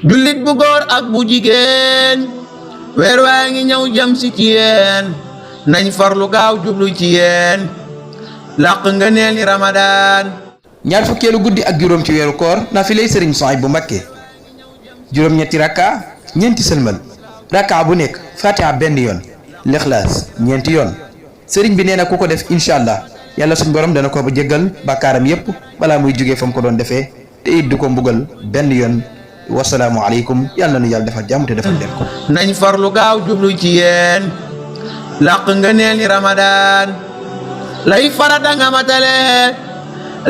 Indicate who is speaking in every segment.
Speaker 1: jullit bu góor ak bu jigéen weer waa ngi ñëw jëm si ci yéen nañ farlu gaaw jublu ci yéen làq nga neel ni Ramadan.
Speaker 2: ñaar fukkeelu guddi ak juróom ci weeru koor naafilay sëriñ Souhaïbou Mbacké juróom-ñetti rakka ñeenti sëlmal rakka bu nekk fatiha benn yoon lixlaas ñeenti yoon sëriñ bi nee na ku ko def incha allah yàlla suñ borom dana ko ba jéggal bàkkaaram yépp balaa muy jógee fa mu ko doon defee te it du ko mbugal benn yoon. wasalaamu aleykum yàlla na nu yàlla defal jàmm te defal leen ko.
Speaker 1: nañ farlu gaaw jublu ci yéen làq nga neel ni Ramadan lay farata nga matale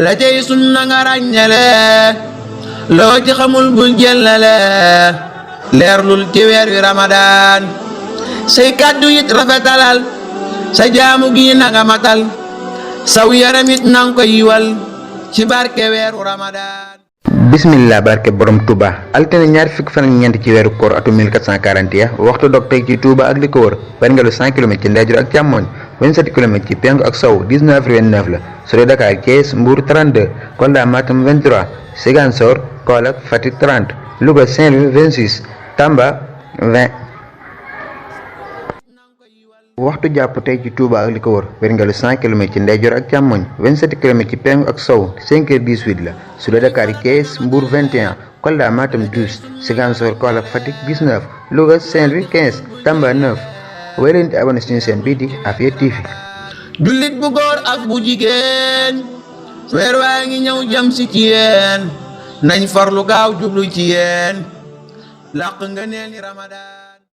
Speaker 1: la cay sunna nga ràññale loo ci xamul bul jëllale leerlul ci weer wi Ramadan say kàddu it rafetalal sa jaamu gi na nga matal saw yaram it nang ko yiwal ci barke weeru Ramadan.
Speaker 3: bismillah barke borom Touba altine ñaar fukki fan ak ñeent ci weeru koor atum 1441 waxtu dog tey ci Touba ak li ko wër berngalu 100 km ci ndeyjoor ak càmmoñ 27 km ci penku ak sow 19,29 la sore Dakar Thiès Mbour 32 Kolda Matam 23 Ziguinchor Kaolack Fatick 30 Louga Saint-Louis 26 Tamba 20 waxtu jàpp tey ci Touba ak li ko wër wérngalu 100 km ci ndeyjoor ak càmmoñ 27 km ci penku ak sow 5h18 la su dee Dakar Thiès Mbour 21 Kolda Matam 12 Ziguinchor Kaolack Fatick 19 Louga Saint-Louis 15 Tamba 9 wéy leen di abonné suñu chaîne bii di Afia TV.
Speaker 1: jullit bu góor ak bu jigéen weer waa ngi ñëw jëm si ci yéen nañ farlu gaaw jublu ci yéen làq nga neel ni Ramadan.